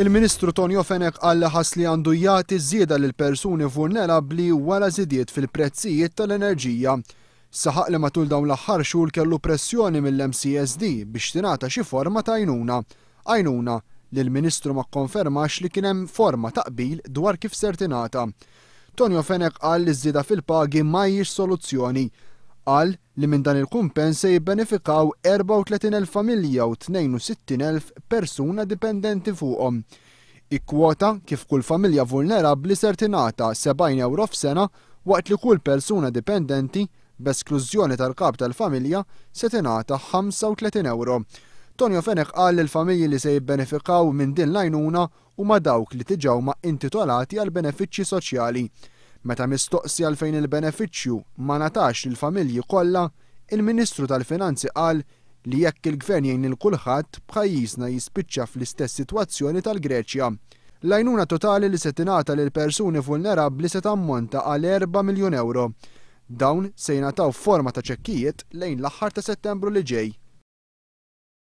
Il-Ministru Tonio Fenech qal li ħass li għandu jagħti żieda lil persuni vulnerabbli wara żidiet fil-prezzijiet tal-enerġija. Saħaq li matul dawn l-aħħar xhur kellu pressjoni mill-MCSD biex tingħata xi forma ta' għajnuna. Għajnuna li l-Ministru ma kkonfermax li kien hemm forma ta' qbil dwar kif ser tingħata. Tonio Fenech qal li ż-żieda fil-pagi ma hijiex soluzzjoni. Qal li minn dan il-kumpens se jibbenefikaw 34,000 familja u 62,000 persuna dipendenti fuqhom. Ikkwota kif kull familja vulnerabbli ser tingħata 70 ewro f'sena waqt li kull persuna dipendenti, b'esklużjoni tal-kap tal-familja, se tingħata 35 ewro. Tonio Fenech qal li l-familji li se jibbenefikaw minn din l-għajnuna huma dawk li diġà huma intitolati għal benefiċċji soċjali. Meta mistoqsi għalfejn il-benefiċċju ma ngħatax lill-familji kollha, il-Ministru tal-Finanzi qal li jekk il-Gvern jgħin lil kulħadd, pajjiżna jispiċċa fl-istess sitwazzjoni tal-Greċja. L-għajnuna totali li se tingħata lil persuni vulnerabbli se tammonta għal 4 miljun ewro. Dawn se jingħataw f'forma ta' ċekkijiet lejn l-aħħar ta' Settembru li ġej.